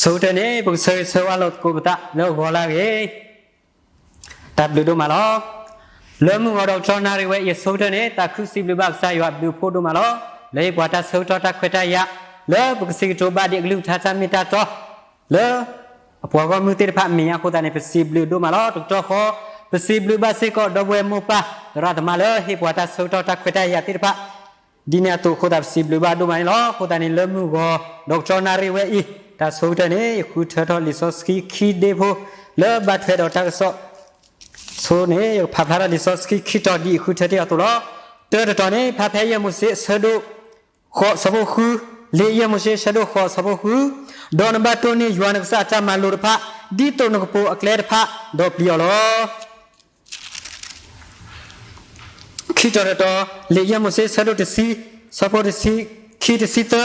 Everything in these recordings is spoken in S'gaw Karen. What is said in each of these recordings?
ဆိကတၢၢ်န့ၣ် ပကဆၢဂ့ၤဆၢဝါလိာ်သကိးပသးလၢဂီၤလၢအဂ့ၤ, တၢ်ဘျုးဒိၣ်မးလီၤ. လၢမုၢ်ဂီၤဒီးကတီၢ်နၣ်ရံၣ်ဝဲအံၤအဆိကတၢၢ်န့ၣ် သးခုစံးဘျုးဘၣ်ကစၢ်ယွၤအဘျုးအဖှိၣ်ဒိၣ်မးလီၤ. လၢဟ့ၣ်ပှၤတၢ်ဆၢကတီၢ်တၢ်ခွဲးတၢ်ယာ် လၢပကစံးကတိၤဘၣ်ဒံးအကလုၢ်ကထါတၢ်မ့ၢ်တၢ်တီ လၢ အပှၤဂီၢ်မုၢ်သ့ၣ်တဖၣ်အမဲာ်ညါအဃိသတးန့ၣ် ပစံးဘျုးဒိၣ်မးလီၤ. တကတီၢ်ဃီ ပစံးဘျုးဘၣ်စ့ၢ်ကီးဒီပုၢ်ဝဲၢ်မိၢ်ပၢ် သရၣ်သမါလၢဟ့ၣ်ပှၤတၢ်ဆၢကတီၢ်တၢ်ခွဲးတၢ်ယာ်သ့ၣ်တဖၣ် ဒ်န့ၣ်အသိးအဃိသတး ပစံးဘျုးဘၣ်ဒိၣ်မးန့ၣ်လီၤ. အဃိသတးန့ၣ် လၢမုၢ်ဂီၤဒီးကတီၢ်နၣ်ရံၣ်ဝဲအံၤ တၢ်ဆိကတၢၢ်န့ၣ် ယဃုထၢထီၣ်လံာ်စီဆှံခံဒ့ဖိ လၢဘၣ်ထွဲဒီးတၢ်ကစီၣ်ဆိန့ၣ် ယကဖးဖျါထီၣ်လံာ်စီဆှံခံတီၤဒ်ယဃုထၢတ့ၢ်အီၤအသိးလီၤ. တၢတတီၤန့ၣ် ဖးဖဲယဲၢ်မိၤၡ့အဆၢဒိၣ်ဃိးအဆၢဖိဃု, လံာ်ယဲၢ်မိၤၡ့အဆၢဒိၣ်ဃိးအဆၢဖိဃု, ဒီးနဘၣ်တိၢ်န့ၢ်ယွၤနကစၢ်အတၢ်မၤလိာ်တဖၣ် ဒ်သိးနကပိာ်အကျဲတဖၣ် ဒီးပျံၤအီၤလီၤ. ခံတီၤတတီၤ, လံာ်ယဲၢ်မိၤၡ့အဆၢဒိၣ်တဆံ, ဆၢဖိတဆံခံတဆံသၢ,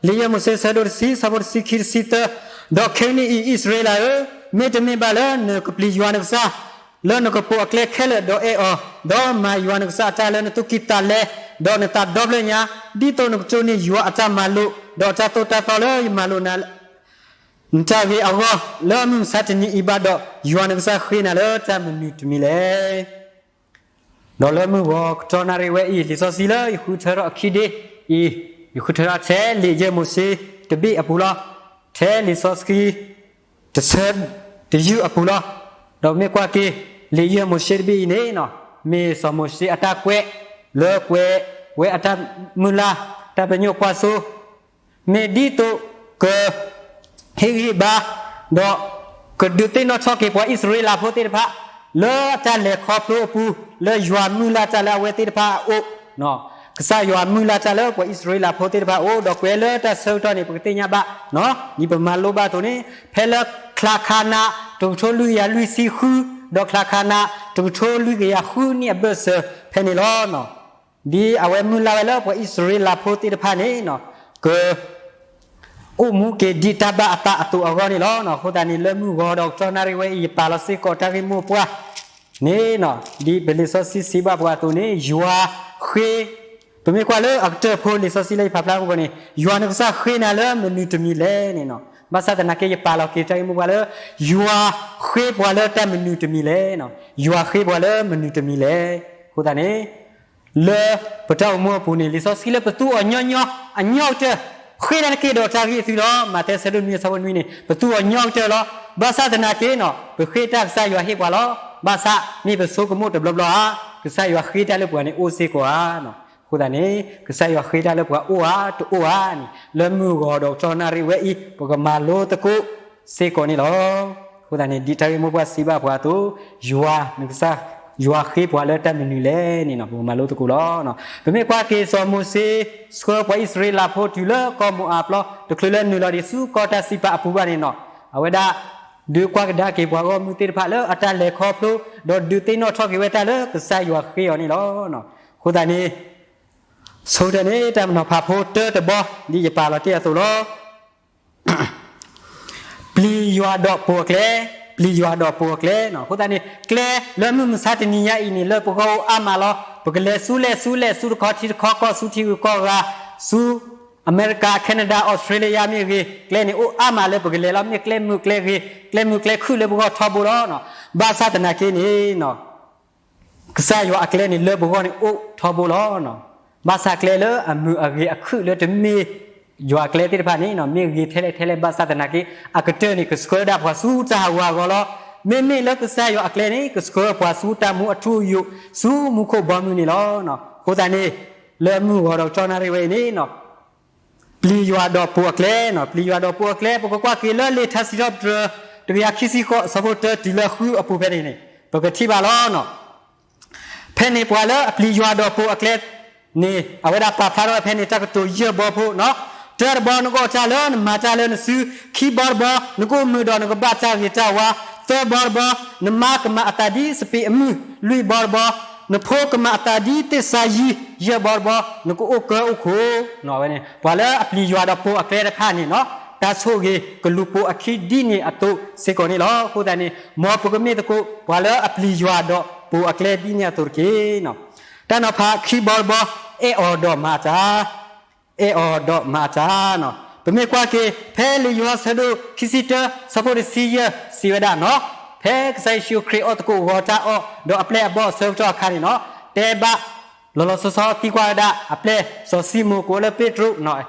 လံာ်ယဲၢ်မိၤၡ့အဆၢဒိၣ်တဆံ ဆၢဖိတဆံခံ တဆံသၢ, ဒီးခဲကနံၣ်အံၤ အံၣ်စရ့လးဧၢ, မ့တမ့ၢ်ဘၣ်လၢနကပျံၤယွၤနကစၢ် လၢနကပိာ်အကျဲခဲလၢာ်ဒီးအဲၣ်အီၤ, ဒီးမၤယွၤနကစၢ်အတၢ်လၢနသူၣ်ကံၢ်သးလဲ ဒီးနသးဒီဖျၢၣ်ညါ, ဒ်သိးနကတိၢ်န့ၢ်ယွၤအတၢ်မၤလိာ် ဒီးအတၢ်သိၣ်တၢ်သီလၢယမၤလိာ်နၤ နတၢ်ဂ့ၤအဂီၢ် လၢမုၢ်မဆါတနံၤအံၤဘၣ်ဒီး, ယွၤနကစၢ်ဃ့နၤလၢတၢ်မနုၤတမံၤလဲၣ်. ဒီးလၢမုၢ်ဂီၤကတီၢ်နၣ်ရံၣ်ဝဲအံၤ လံာ်စီဆှံလၢယဃုထၢထီၣ်အခံဒ့အံၤ, ယဃုထၢထီၣ်ထဲလံာ်ယဲၢ်မိၤၡ့တဘ့ၣ်အပူၤလီၤ. ထဲလံာ်စီဆှံ တဆၢတယုၢ်အပူၤလီၤ. ဒီးမ့ၢ်ကွၢ်က့ၤ လံာ်ယဲၢ်မိၤၡ့တဘ့ၣ်အံၤန့ၣ် မ့ၢ်စီၤမိၤၡ့အတၢ်ကွဲး လၢကွဲးဝဲအတၢ်မုၢ်လၢ် တၢ်ပညိၣ်ကွၢ်စိ မ့ၢ်ဒ်သိးက ဟ့ၣ်ဂံၢ်ဟ့ၣ်ဘါ ဒီးကဒုးသ့ၣ်နီၣ်ထီၣ်က့ၤပှၤအံၣ်စရ့လးဖိသ့ၣ်တဖၣ် လၢအတၢ်လဲၤခီဖျိအပူၤ လၢယွၤမုၢ်လၢ်တၢ်လၢအဝဲသ့ၣ်တဖၣ်အအိၣ်, ကစၢ်ယွၤမုၢ်လၢ်တၢ်လၢပှၤအံၣ်စရ့လးဖိသ့ၣ်တဖၣ်အအိၣ် ဒီးကွဲးလၢတၢ်ဆၢကတီၢ်န့ၣ် ပကသ့ၣ်ညါဘၣ် ဒ်ပမၤလိဘၣ်အသိးန့ၣ် ဖဲလၢချါခါနး တကထိလွံၢ်ကယၤလွံၢ်ဆံဃု ဒီးချါခါနး တကထိလွံၢ်ကယၤဃုနံၣ်အဘၢၣ်စၢၤဖဲန့ၣ်လီၤ. ဒ်အဝဲမုၢ်လၢ်ဝဲလၢပှၤအံၣ်စရ့လးဖိသ့ၣ်တဖၣ်န့ၣ် က အိၣ်မူက့ၤဒ်တၢ်ဘၣ်အသးအသိးအဂီၢ်န့ၣ်လီၤ. အဃိသတးန့ၣ် လၢမုၢ်ဂီၤဒီးကတီၢ်နၣ်ရံၣ်ဝဲအံၤ ယပာ်လီၤစ့ၢ်ကီးတၢ်ဂ့ၢ်မိၢ်ပှၢ်န့ၣ် ဒ်ပလံာ်စီဆှံစံးဘၣ်ပှၤအသိးန့ၣ် ယွၤဃ့ ပမ့ၢ်ကွၢ်လၢအကတၢၢ်ဖိလံာ်စီဆှံလၢယဖးဖျါမုၢ်ဂီၤန့ၣ် ယွၤနကစၢ်ဃ့နၤလၢမနုၤတမံၤလဲၣ်န့ၣ်, ဘၣ်ဆၣ်သနာ်က့ ယပာ်လီၤက့ၤတၢ်ဂ့ၢ်မိၢ်ပှၢ်လၢ ယွၤဃ့ပှၤလၢတၢ်မနုၤတမံၤလဲၣ်, ယွၤဃ့ပှၤလၢမနုၤတမံၤလဲၣ်. အဃိသတးန့ၣ် လၢပတၢ်အိၣ်မူအပူၤန့ၣ် လံာ်စီဆှံလၢပသူအီၤညီညီ အညီကတၢၢ် ဃ့တၢ်တက့ၢ်ဒီးတၢ်ဂ့ၢ်အသုလီၤ. မးသဲဆၢဒိၣ်နွံအဆၢဖိနွံန့ၣ် ပသူအီၤညီကတၢၢ်လီၤ. ဘၣ်ဆၣ်သနာ်က့န့ၣ် ပဃ့တၢ်ကစၢ်ယွၤဟ့ၣ်ပှၤလီၤ. ဘၣ်ဆၣ်မ့ၢ်ပဆိကမိၣ်တဘျီဘျီဧါ, ကစၢ်ယွၤဃ့တၢ်လၢပှၤန့ၣ်အိၣ်စ့ၢ်ကီးဧါ. အဃိသတးန့ၣ် ကစၢ်ယွၤဃ့တၢ်လၢပှၤအိၣ်ဧါ တအိၣ်ဧါန့ၣ် လၢမုၢ်ဂီၤဒီးကတီၢ်နၣ်ရံၣ်ဝဲအံၤ ပကမၤလိသကိးစ့ၢ်ကီးန့ၣ်လီၤ. အဃိသတးန့ၣ် ဒ်တၢ်ဂ့ၢ်မိၢ်ပှၢ်စံးဘၣ်ပှၤအသိး ယွၤနကစၢ် ယွၤဃ့ပှၤလၢတၢ်မနုၤလဲၣ်န့ၣ် ပကမၤလိသကိးလီၤ. ပမ့ၢ်ကွၢ်က့ၤစီၤမိၤၡ့ ဆှၢပှၤအံၣ်စရ့လးဖိတုၤလၢကီၢ်မိၤအၤပျီ တချုးလၢနုာ်လီၤဒံးဆူကီၢ်တၢ်စံးပာ်အပူၤဘၣ်န့ၣ် အဝဲဒၣ် ဒုးကွၢ်ကဒါက့ၤပှၤဂီၢ်မုၢ်သ့ၣ်တဖၣ်လၢအတၢ်လဲၤခီဖျိ ဒီးဒုးသ့ၣ်နီၣ်ထီၣ်က့ၤဝဲတၢ်လၢကစၢ်ယွၤဃ့အီၤန့ၣ်လီၤ. အဃိသတးန့ၣ် ဆိကတၢၢ်န့ၣ် တၢ်ပနီၤဖးဖိတၢတဘီ ဒ်ယပာ်လီၤတ့ၢ်အသိးလီၤ. ပျံၤယွၤဒီးပိာ်အကျဲ, ပျံၤယွၤဒီးပိာ်အကျဲ. အဃိသတးန့ၣ် ကျဲလၢမုၢ်မဆါတနံၤညါအံၤန့ၣ် လၢပဂီၢ်အိၣ်အါမးလီၤ. ပကလဲၤဆူလဲၣ်ဆူလဲၣ် ဆူတခီထံတခီကီၢ် ဆူထံဂုၤကီၢ်ဂၤ, ဆူအမဲရကၤ, ခဲနဒၤ, အီစထြ့လယါမ့ၢ်ဂ့ၤ, ကျဲန့ၣ်အိၣ်အါမးလၢပကလဲၤလီၤ. မ့ၢ်ကျဲမုာ်ကျဲဂ့ၤ, ကျဲမုာ်ကျဲခုၣ်လၢပဂီၢ်ထီဘိလီၤ. ဘၣ်ဆၣ်သနာ်က့န့ၣ် ကစၢ်ယွၤအကျဲန့ၣ် လၢပဂီၢ်န့ၣ်အိၣ်ထီဘိလီၤ. ဘၣ်ဆၣ်ကျဲလၢအမုာ်အဂ့ၤအခုၣ်လၢတမ့ၢ်ယွၤအကျဲသ့ၣ်တဖၣ်န့ၣ် မ့ၢ်ဂ့ၤထဲလဲၣ်ထဲလဲၣ် ဘၣ်ဆၣ်သနာ်က့ အကတၢၢ်န့ၣ် ကဆှၢဒၣ်ပှၤဆူတၢ်ဟးဂူာ်ဟးဂီၤလီၤ. မ့မ့ၢ်လၢကစၢ်ယွၤအကျဲန့ၣ် ကဆှၢပှၤဆူတၢ်မူအထူအယိာ် ဆူမူခိၣ်ဘီမုၢ်န့ၣ်လီၤ. အဃိသတးန့ၣ် လၢမုၢ်ဂီၤဒီးကတီၢ်နၣ်ရံၣ်ဝဲအံၤန့ၣ် ပျံၤယွၤဒီးပိာ်အကျဲ, ပျံၤယွၤဒီးပိာ်အကျဲ ပကကွၢ်က့ၤလၢလံာ်ထါစံးထီၣ်ပတြၢၤ တကယၤခံဆံဃိး အဆၢဖိတၢတုၤလၢဃုအပူၤဖဲန့ၣ်န့ၣ် ပကထံၣ်ဘၣ်လီၤ. ဖဲန့ၣ်ပှၤလၢအပျံၤယွၤဒီးပိာ်အကျဲန့ၣ် အဝဲဒၣ်ပာ်ဖျါထီၣ်ဝဲဖဲန့ၣ် တၢ်ကတိၤယဲၢ်ဘီဖိ, တၢတဘီ နကအိၣ်တၢ်လၢနမၤတၢ်လၢနစု, ခံဘီတဘီ နကအိၣ်မုာ်ဒီးနကဘၣ်တၢ်ဂ့ၤတၢ်ဝါ, သၢဘီတဘီ နမါကမၤအသးဒ်စပံးအမုၢ်, လွံၢ်ဘီတဘီ နဖိကမၤအသးဒ်သ့ၣ်စါယံၤ, ယဲၢ်ဘီတဘီ နကအိၣ်ကၢအိၣ်ခိး. ဝဲန့ၣ် ပှၤလၢအပျံၤယွၤဒီးပိာ်အကျဲတဖၣ်န့ၣ် တၢ်ဆိၣ်ဂ့ၤကလူၤပိာ်အခံဒ်န့ၣ်အသိးစ့ၢ်ကီးန့ၣ်လီၤ. အဃိသတးန့ၣ် မ်ပကမ့ၢ်သကိး ပှၤလၢအပျံၤယွၤဒီးပိာ်အကျဲဒ်န့ၣ်အသိးတက့ၢ်. တၢ်နီၤဖးခံဘီတဘီ အဲၣ်အီၤဒီးမၤတၢ်, အဲၣ်အီၤဒီးမၤတၢ်. ပမ့ၢ်ကွၢ်က့ၤ ဖဲလံာ်ယိၤဟၣ်ဆၢဒိၣ်ခံဆံတၢ ဆၢဖိတဆံယဲၢ်စံးဝဲဒၣ်နီၤ, ဖဲကစၢ်ယ့ၣ်ၡူးခရံာ်အီၣ်သကိးဂီၤတၢ်အီၣ် ဒီးအပျဲၢ်အဘီၣ်အဆၢကတီၢ်အခါန့ၣ်နီၤ, တဲဘၣ် လီၤလီၤဆီဆီသံကွၢ်ဝဲဒၣ်အပျဲၢ်စီၤၡံမိၣ်ကိးလၢပ့းတရူး,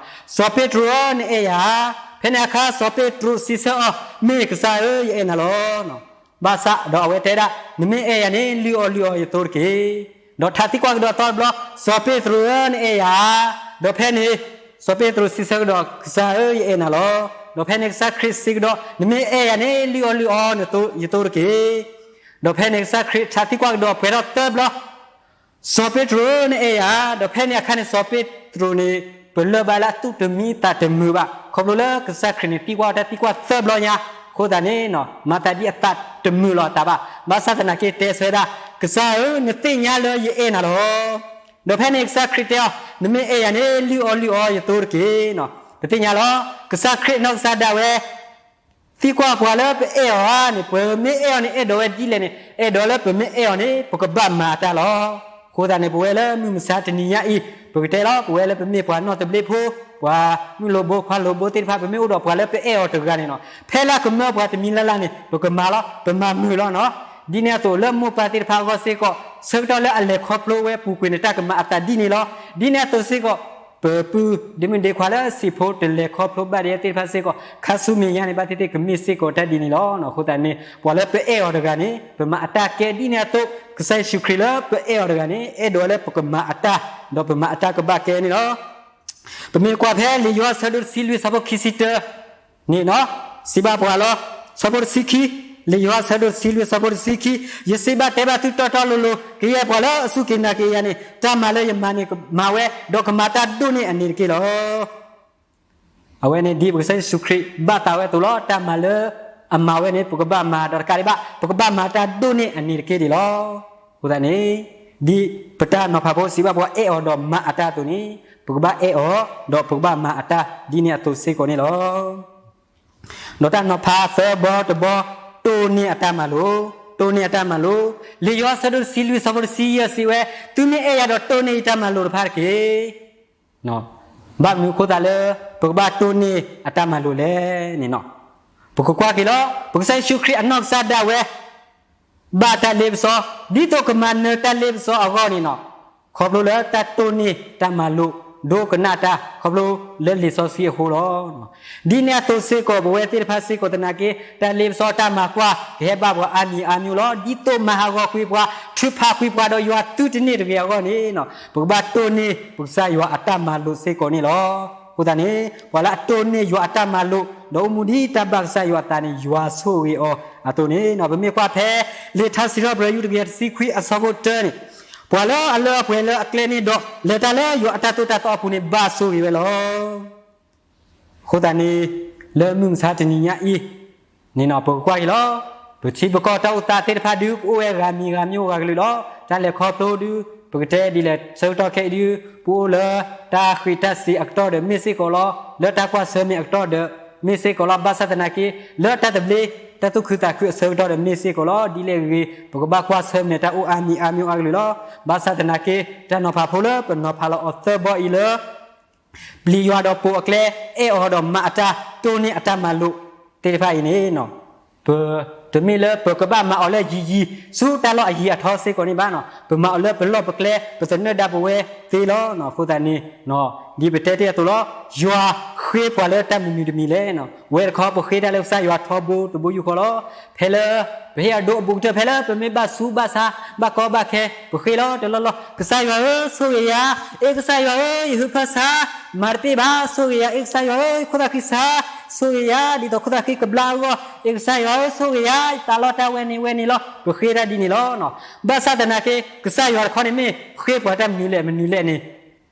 စီၤပ့းတရူးဧၢ နအဲၣ်ယၤဧါ. ဖဲန့ၣ်အခါ စီၤပ့းတရူးစံးဆၢအီၤ, မ့ၢ်ကစၢ်ဧၢ ယအဲၣ်နၤလီၤ. ဘၣ်ဆၣ်ဒီးအဝဲတဲဒၣ်, နမ့ၢ်အဲၣ်ယၤန့ၣ် လုၢ်အီၣ်လုၢ်အီယသိတက့ၢ်. ဒီးထးသံကွၢ်ကဒီးသီတဘျီ, စီၤပ့းတရူးဧၢ နအဲၣ်ယၤဧါ. ဒီးဖဲန့ၣ် စီၤပ့းတရူးစံးဆၢကဒီး, ကစၢ်ဧၢ ယအဲၣ်နၤလီၤ. ဒီးဖဲန့ၣ်ကစၢ်ခရံာ်စံးကဒီး, နမ့ၢ်အဲၣ်ယၤန့ၣ် လုၢ်အီၣ်လုၢ်အီနသိ ယသိတက့ၢ်. ဒီးဖဲန့ၣ်ကစၢ်ခရံာ်ထးသံကွၢ်ကဒီးပှဲၤထီၣ်သၢဘျီ, စီၤပ့းတရူးဧၢ နအဲၣ်ယၤ. ဒီးဖဲန့ၣ်အခါန့ၣ် စီၤပ့းတရူးန့ၣ် ပလၢၢ်ဘၣ်လၢအသူၣ်တမံသးတမုာ်ဘၣ်, ခီဖျိလၢကစၢ်ခရံာ်န့ၣ်သံကွၢ်အီၤတၢ်သံကွၢ်သၢဘျီညါ, အဃိသတးန့ၣ် မၤသးဒ်အသးတမုာ်လီၤအသးဘၣ်. ဘၣ်ဆၣ်သနာ်က့တဲဆၢဝဲဒၣ်, ကစၢ်ဧၢ နသ့ၣ်ညါလၢယအဲၣ်နၤလီၤ. ဒီးဖဲန့ၣ်ကစၢ်ခရံာ်တဲအီၤ, နမ့ၢ်အဲၣ်ယၤန့ၣ် လုၢ်အီၣ်လုၢ်အီယသိတက့ၢ်. ပသ့ၣ်ညါလီၤ, ကစၢ်ခရံာ်အနီၢ်ကစၢ်ဒၣ်ဝဲ သံကွၢ်ပှၤလၢပအဲၣ်အီၤဧါန့ၣ်, ပမ့ၢ်အဲၣ်အီၤန့ၣ် အဲၣ်ဒိးဝဲဒ်လဲၣ်န့ၣ်, အဲၣ်ဒိးလၢပမ့ၢ်အဲၣ်အီၤန့ၣ် ပကဘၣ်မၤအတၢ်လီၤ. အဃိသတးန့ၣ် ပဝဲလၢမုၢ်မဆါတနံၤညါအံၤ ပကတဲလီၤ, ပဝဲလၢပမ့ၢ်ပှၤနီၣ်တဘျ့ဖိ, ပှၤမုၢ်လိၣ်ဘိခွါလိၣ်ဘိသ့ၣ်တဖၣ် ပမ့ၢ်အိၣ်ဒီးပှၤလၢပအဲၣ်အီၤတဂၤန့ၣ်နီၤ, ဖဲလၢကမၢပှၤတမံၤလၢ်လၢ်န့ၣ် ပကမၤလီၤ, ပမၤမုာ်လီၤနီၤ. ဒ်န့ၣ်အသိးလၢမိၢ်ပၢ်သ့ၣ်တဖၣ်အဂီၢ်စ့ၢ်ကီး ဆၢကတီၢ်လၢအလဲၤခီဖျိဝဲပူၤကွံာ်န့ၣ် တၢ်ကမၤအသးဒ်န့ၣ်လီၤ. ဒ်န့ၣ်အသိးစ့ၢ်ကီး ပပုၢ် ဒ့မုၣ်ဒ့ခွါလၢစံၣ်ဖိတလဲၤခီဖျိဘၣ်ဒံးသ့ၣ်တဖၣ်စ့ၢ်ကီး ခါဆူမဲာ်ညါန့ၣ် ဘၣ်သ့ၣ်သ့ၣ်ကမ့ၢ်စ့ၢ်ကီးတၢ်ဒ်န့ၣ်လီၤ. အဃိသတးန့ၣ် ပှၤလၢပအဲၣ်အီၤတဂၤန့ၣ် ပမၤအတၢ်ကဲဒ်န့ၣ်အသိး ကစၢ်ယ့ၣ်ၡူးခရံာ်လၢပအဲၣ်အီၤတဂၤန့ၣ် အဲၣ်ဒိးလၢပကမၤအတၢ် ဒီးပမၤအတၢ်ကဘၣ်ကဲန့ၣ်လီၤ. ပမ့ၢ်ကွၢ်ဖဲလံာ်ယိၤဟၣ်ဆၢဒိၣ်တဆံလွံၢ်ဆၢဖိခံဆံတၢ န့ၣ်နီၤ, စံးဘၣ်ပှၤလီၤ. ဆၢဖိတဆံခံ, လံာ်ယိၤဟၣ်ဆၢဒိၣ်တဆံလွံၢ်ဆၢဖိတဆံခံ, ယစံးဘၣ်တဲဘၣ်သုတီတီလိၤလိၤ, ကယဲၢ်ပှၤလၢအစူၢ်က့ၤနာ်က့ၤယၤန့ၣ် တၢ်မၤလၢယမၤန့ၣ်မၤဝဲ, ဒီးကမၤတၢ်ဒိၣ်န့ၢ်အန့ၣ်တက့ၢ်လီၤ. အဝဲန့ၣ်ဒ်ပကစၢ်ယ့ၣ်ၡူးခရံာ်ဘၣ်သးဝဲအသိးလီၤ. တၢ်မၤလၢအမၤဝဲန့ၣ် ပကဘၣ်မၤဒီးတကးဒံးဘၣ် ပကဘၣ်မၤတၢ်ဒိၣ်န့ၢ်အန့ၣ်တက့ၢ်ဒံးလီၤ. အဃိသတးန့ၣ် ဒ်ပတၢ်နီၤဖးဖိစံးဘၣ်ပှၤအဲၣ်အီၤဒီးမၤအတၢ်အသိးန့ၣ် ပကဘၣ်အဲၣ်အီၤ ဒီးပကဘၣ်မၤအတၢ်ဒ်န့ၣ်အသိးစ့ၢ်ကီးန့ၣ်လီၤ. ဒီးတၢ်နီၤဖးသၢဘီတဘီ, တိၢ်န့ၢ်အတၢ်မၤလိာ်, တိၢ်န့ၢ်အတၢ်မၤလိာ်, လံာ်ယိၤဟၣ်ဆၢဒိၣ်တဆံလွံၢ်ဆၢဖိတဆံယဲၢ်စံးဝဲ, သုမ့ၢ်အဲၣ်ယၤဒီးတိၢ်န့ၢ်ယတၢ်မၤလိာ်တဖၣ်တက့ၢ်. ဘၣ်မနုၤအဃိသတးလၢ ပကဘၣ်တိၢ်န့ၢ်အတၢ်မၤလိာ်လဲၣ်န့ၣ်နီၤ, ပကကွၢ်က့ၤလီၤ. ပကစၢ်ယ့ၣ်ၡူးခရံာ်အနီၢ်ကစၢ်ဒၣ်ဝဲ ဘၣ်တၢ်လ့ပစီ, ဒ်သိးကမၤနၢၤတၢ်လ့ပစီအဂီၢ်န့ၣ်နီၤ, ခီဖျိလၢတၢ်တိၢ်န့ၢ်တၢ်မၤလိာ် ဒိကနၣ်တၢ် ခီဖျိလၢလံာ်စီဆှံအဃိလီၤ. ဒ်န့ၣ်အသိးစ့ၢ်ကီး ပဝဲသ့ၣ်တဖၣ်စ့ၢ်ကီးသနာ်က့ တၢ်လ့ပစီတၢ်မၤကွၢ် ကဟဲဘၣ်ပှၤအါမံၤအါမံၤလီၤ. ဒ်သိးမၤဟးဂီၤကွံာ်ပှၤ ထုးဖးကွံာ်ပှၤဒီးယွၤသုတန့ၢ်တဂ့ၤအဂီၢ်န့ၣ်နီၤ, ပကဘၣ်တိၢ်န့ၢ်ပကစၢ်ယွၤအတၢ်မၤလိာ်စ့ၢ်ကီးန့ၣ်လီၤ. အဃိသတးန့ၣ် ပှၤလၢအတိၢ်န့ၢ်ယွၤအတၢ်မၤလိာ် ဒီးအိၣ်မူဒ်တၢ်ဘၣ်ကစၢ်ယွၤအသးန့ၣ် ယွၤဆိၣ်ဂ့ၤအီၤအသိးန့ၣ်နီၤ, ပမ့ၢ်ကွၢ်ဖဲ လံာ်ထါစံးထီၣ်ပတြၢၤ ယူၢ်တကယၤတဆံခွံအဆၢဖိတၢန့ၣ်, ပှၤလၢအလၢအပှဲၤလၢအကျဲန့ၣ်ဒီး လဲၤတၢ်လၢယွၤအတၢ်သိၣ်တၢ်သီအပူၤန့ၣ် ဘၣ်ဆိၣ်ဂ့ၤဝဲလီၤ. အဃိသတးန့ၣ် လၢမုၢ်မဆါတနံၤညါအံၤန့ၣ်နီၤ, ပကကွၢ်က့ၤလီၤ. ပထံပကီၢ်တၢ်အိၣ်သးသ့ၣ်တဖၣ်ဒုး ပအိၣ်ဝဲဂၤမံၤဂၤမံၤအိၣ်ဂၤကလုာ်လီၤ. တၢ်လဲၤခီဖျိဒုး ပကတဲဒ်လဲၣ် ဆၢကတီၢ်ခဲအံၤဒုး ပအိၣ်လၢတၢ်ဃံးတၢ်စံးအကတီၢ်ဒီးမ့ၢ်စ့ၢ်ကီးလီၤ. လၢတၢ်ကွၢ်ဆၢၣ်မဲာ်အကတီၢ်ဒီးမ့ၢ်စ့ၢ်ကီးလီၤ. ဘၣ်ဆၣ်သနာ်က့ လၢတၢ်သဘျ့ တၢ်သူၣ်ခုသးခုအဆၢကတီၢ်ဒီးမ့ၢ်စ့ၢ်ကီးလီၤ. ဒ်လဲၣ်ဂ့ၤဂ့ၤ ပကဘၣ်ကွၢ်ဆၢၣ်မဲာ်တၢ်အိၣ်အါမံၤအါမံၤအိၣ်အါကလုာ်လီၤ. ဘၣ်ဆၣ်သနာ်က့ တၢ်နီၤဖးဖိလၢပနီၤဖးလီၤအီၤသၢဘီအံၤလၢ ပျံၤယွၤဒီးပိာ်အကျဲ အဲၣ်အီၤဒီးမၤအတၢ် တိၢ်န့ၢ်အတၢ်မၤလိာ်သ့ၣ်တဖၣ်အံၤန့ၣ် ပတမ့ၢ်လၢပကဘၣ်မၤအီၤလၢယံၤယံၤ ဆူတၢ်လီၢ်အယံၤအထီစ့ၢ်ကီးန့ၣ်ဘၣ်နီၤ. ပမၤအီၤလၢပလီၢ်ပကျဲ ပသနၢၣ်ဒၣ်ပဝဲသ့လီၤ. အဃိသတးန့ၣ် ဒ်ပတဲတ့ၢ်အသိးလီၤ. ယွၤဃ့ပှၤလၢတၢ်မနုၤတမံၤလဲၣ်. ဝဲတခီပဃ့တၢ်လၢကစၢ်ယွၤထီဘိတဘိယူၢ်ဃီလီၤ. ဖဲလၢ ပဟ့ၣ်အဒိအဘူးကတၢၢ် ဖဲလၢပမ့ၢ်ဘၣ်ဆူးဘၣ်ဆါ ဘၣ်ကီဘၣ်ခဲ ပဃ့လီၤတလီၢ်လီၢ်. ကစၢ်ယွၤဧၢ, ဆိၣ်ဂ့ၤယၤ, အ့ ကစၢ်ယွၤဧၢ, ယဟုးဖၢဆါ မၤတပ့ၢ်ဘၣ်, ဆိၣ်ဂ့ၤယၤ, အ့ ကစၢ်ယွၤဧၢ, ခိၣ်သၣ်ဃံဆါ, ဆိၣ်ဂ့ၤယၤ, ဒ်သိးခိၣ်သၣ်ဃံကဘျါအဂီၢ်, အ့ ကစၢ်ယွၤဧၢ, ဆိၣ်ဂ့ၤယၤ, ယသးလီတၢ်ဝဲန့ၣ်ဝဲန့ၣ်လီၤ. ပဃ့တၢ်ဒ်န့ၣ်လီၤ. ဘၣ်ဆၣ်သနာ်က့ ကစၢ်ယွၤတခီန့ၣ်မ့ၢ်ဃ့ပှၤတၢ်မနုၤလဲၣ်မနုၤလဲၣ်န့ၣ်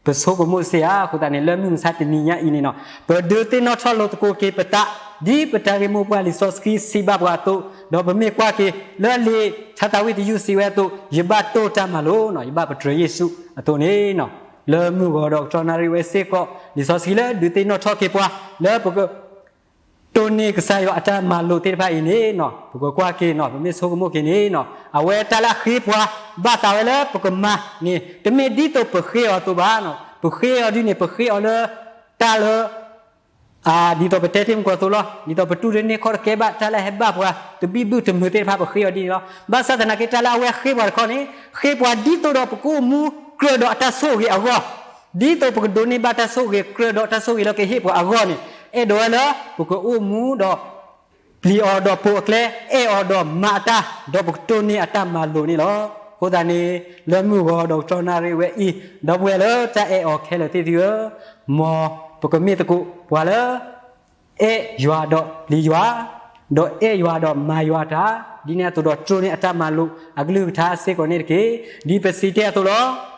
ပဆိကမိၣ်စ့ၢ်ဧါ. အဃိသတးန့ၣ် လၢမုၢ်မဆါတနံၤညါအံၤန့ၣ်နီၤ, ပဒုးသ့ၣ်နီၣ်ထီၣ်လိာ်သကိးက့ၤပသး ဒ်ပတၢ်ဂ့ၢ်မိၢ်ပှၢ်လံာ်စီဆှံစံးဘၣ်ပှၤအသိး, ဒီးပမ့ၢ်ကွၢ်က့ၤလၢလံာ်ထါသးဝံၣ်တယုၢ်စံးဝဲအသိး, ယဘၣ်တိၢ်တၢ်မၤလိာ်နီၤ, ယဘၣ်ပတြၢၤယ့ၣ်ၡူးအသိးန့ၣ်နီၤ, လၢမုၢ်ဂီၤဒီးကတီၢ်နၣ်ရံၣ်ဝဲစ့ၢ်ကီး လံာ်စီဆှံလၢဒုးသ့ၣ်နီၣ်ထီၣ်က့ၤပှၤ လၢပက တိၢ်န့ၢ်ကစၢ်ယွၤအတၢ်မၤလိာ်သ့ၣ်တဖၣ်အံၤန့ၣ်နီၤ, ပကကွၢ်က့ၤနီၤ, ပမ့ၢ်ဆိကမိၣ်က့ၤန့ၣ်နီၤ, အဝဲတၢ်လၢအဃ့ပှၤ ဘၣ်သးဝဲလၢပကမၤန့ၣ် တမ့ၢ်ဒ်သိးပဃ့အီၤအသိးဘၣ်နီၤ, ပဃ့အီၤဒ်န့ၣ် ပဃ့အီၤလၢတၢ်လၢ ဒ်သိးပတဲတ့ၢ်မုၢ်ကီၢ်သိးလီၤ. ဒ်သိးပတူၢ်တန့ၢ်ခီၣ်တကဲဘၣ် တၢ်လၢအဟဲဘၣ်ပှၤတဘံၣ်ဘုၣ်တမုာ်သ့ၣ်တဖၣ် ပဃ့အီၤဒ်န့ၣ်လီၤ. ဘၣ်ဆၣ်သနာ်က့ တၢ်လၢအဝဲဃ့ပှၤတခီန့ၣ် ဃ့ပှၤဒ်သိးဒီးပကအိၣ်မူ ကြၢးဒီးအတၢ်ဆိၣ်ဂ့ၤအဂီၢ်, ဒ်သိးပကဒိးန့ၢ်ဘၣ်တၢ်ဆိၣ်ဂ့ၤ ကြၢးဒီးတၢ်ဆိၣ်ဂ့ၤလၢကဟ့ၣ်ပှၤအဂီၢ်န့ၣ် အဲၣ်ဒိးဝဲလၢပကအိၣ်မူဒီး ပျံၤအီၤဒီးပိာ်အကျဲ, အဲၣ်အီၤဒီးမၤအတၢ်, ဒီးပကတိၢ်န့ၢ်အတၢ်မၤလိာ်န့ၣ်လီၤ. အဃိသတးန့ၣ် လၢမုၢ်ဂီၤဒီးကတီၢ်နၣ်ရံၣ်ဝဲအံၤ, ဒီပုၢ်ဝဲၢ်လၢတၢ်အဲၣ်အီၤခဲလၢာ်သ့ၣ်သုဧၢ, မ်ပကမ့ၢ်သကိးပှၤလၢ အဲၣ်ယွၤဒီးပျံၤယွၤ, ဒီးအဲၣ်ယွၤဒီးမၤယွၤတၢ်, ဒ်န့ၣ်အသိးဒီးတိၢ်န့ၢ်အတၢ်မၤလိာ်အကလုၢ်ကထါစ့ၢ်ကီးန့ၣ်တက့ၢ်. ဒ်ပစံးတ့ၢ်အသိးလီၤ.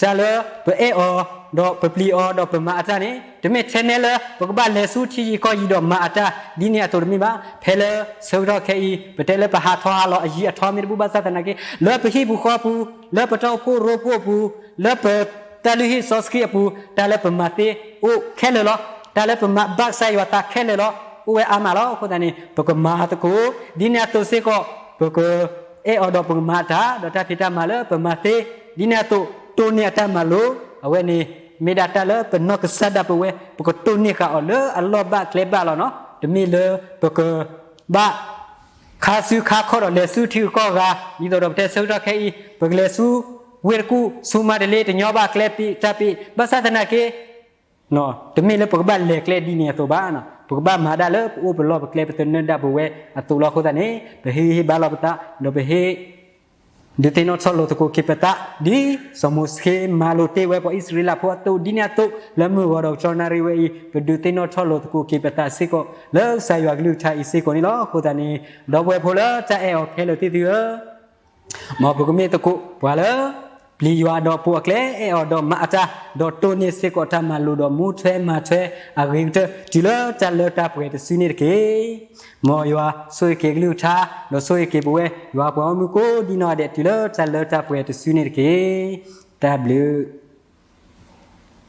တၢ်လၢပအဲၣ်အီၤ, ဒီးပပျံၤအီၤ, ဒီးပမၤအတၢ်န့ၣ် တမ့ၢ်ထဲနဲလၢပကဘၣ်လဲၤဆူထံယံၤကီၢ်ယံၤဒီးမၤအတၢ် ဒ်န့ၣ်အသိးတမ့ၢ်ဘၣ်. ဖဲလၢဆၢကတီၢ်ခဲအံၤ ပတဲလၢပဟးထီၣ်ဟးလီၤအယံၤအထီမ့ၢ်တဘူၣ်ဘၣ်ဆၣ်သနာ်က့ လၢပဟံၣ်ပူၤဃီပူၤ, လၢပတၢ်အိၣ်ဖှိၣ်ရိဖှိၣ်အပူၤ, လၢပတၢ်လုၢ်ဟံၣ်စီဆှံအပူၤ, တၢ်လၢပမၤသ့အိၣ်ခဲလၢာ်လီၤ. တၢ်လၢပမၤဘၣ်ကစၢ်ယွၤသးခဲလၢာ်လီၤ. အိၣ်ဝဲအါမးလီၤ. အဃိသတးန့ၣ် ပကမၤသကိး ဒ်န့ၣ်အသိးစ့ၢ်ကီး ပက အဲၣ်အီၤဒီးပကမၤအတၢ်, ဒီးတၢ်ဖံးတၢ်မၤလၢပမၤသ့, ဒ်န့ၣ်အသိး တိၢ်န့ၢ်အတၢ်မၤလိာ်, အဝဲန့ၣ် မ့ၢ်ဒၣ်တၢ်လၢပနီၢ်ကစၢ်ဒၣ်ပဝဲ ပကတိၢ်န့ၢ်ဃာ်အီၤလၢအလီၢ်ဘၣ်ကျဲဘၣ်လီၤနီၤ. တမ့ၢ်လၢပကဘၣ် ခါဆူခါခီၣ်ဒီးလဲၤဆူထံဂုၤကီၢ်ဂၤ, ဒ်သိးဒီးပတဲဆၢကတီၢ်ခဲအံၤ ပကလဲၤဆူဝ့ၢ်တကူၣ် ဆူမါတလ့ တညီဘၣ်ကျဲပံးတၢ်ပံး, ဘၣ်ဆၣ်သနာ်က့ တမ့ၢ်လၢပကဘၣ်လဲၤကျဲဒ်န့ၣ်အသိးဘၣ်. ပကဘၣ်မၤဒၣ်လၢပအိၣ်ပလီၢ်ပကျဲ ပသနၢၣ်ဒၣ်ပဝဲအသိးလီၤ. အဃိသတးန့ၣ် ပဟ့ၣ်ဂံၢ်ဟ့ၣ်ဘါလီၤပသး ဒီးပဟ့ၣ် ဒုးသ့ၣ်နီၣ်ထီၣ်လိာ်သကိးက့ၤပသး ဒ်စီၤမိၤၡ့မၤလိာ်တ့ၢ်ဝဲပှၤအံၣ်စရ့လးဖိအသိးဒ်န့ၣ်အသိး, လၢမုၢ်ဂီၤဒီးကတီၢ်နၣ်ရံၣ်ဝဲအံၤ ပဒုးသ့ၣ်နီၣ်ထီၣ်လိာ်သကိးက့ၤပသးစ့ၢ်ကီး လၢကစၢ်ယွၤကလုၢ်ကထါအံၤစ့ၢ်ကီးန့ၣ်လီၤ. အဃိသတးန့ၣ် ဒီပုၢ်ဝဲၢ်ဖိလၢတၢ်အဲၣ်အီၤခဲလၢာ်သ့ၣ်သုဧၢ, မ်ပကမ့ၢ်သကိးပှၤလၢ ပျံၤယွၤဒီးပိာ်အကျဲ, အဲၣ်အီၤဒီးမၤအတၢ်, ဒီးတိၢ်န့ၢ်စ့ၢ်ကီးတၢ်မၤလိာ်ဒီး မူထွဲမၤထွဲအဂ့ၤကတၢၢ် တုၤလၢတၢ်လၢတၢ်ပှဲၤတစုန့ၣ်တက့ၢ်. မ်ယွၤဆိၣ်ဂ့ၤက့ၤကလုၢ်ကထါ, ဒီးဆိၣ်ဂ့ၤက့ၤပဝဲ ယွၤပှၤဂီၢ်မုၢ်ကိးဒံနီၢ်ဂၤဒဲး တုၤလၢတၢ်လၢတၢ်ပှဲၤတစုန့ၣ်တက့ၢ်. တၢ်ဘျုး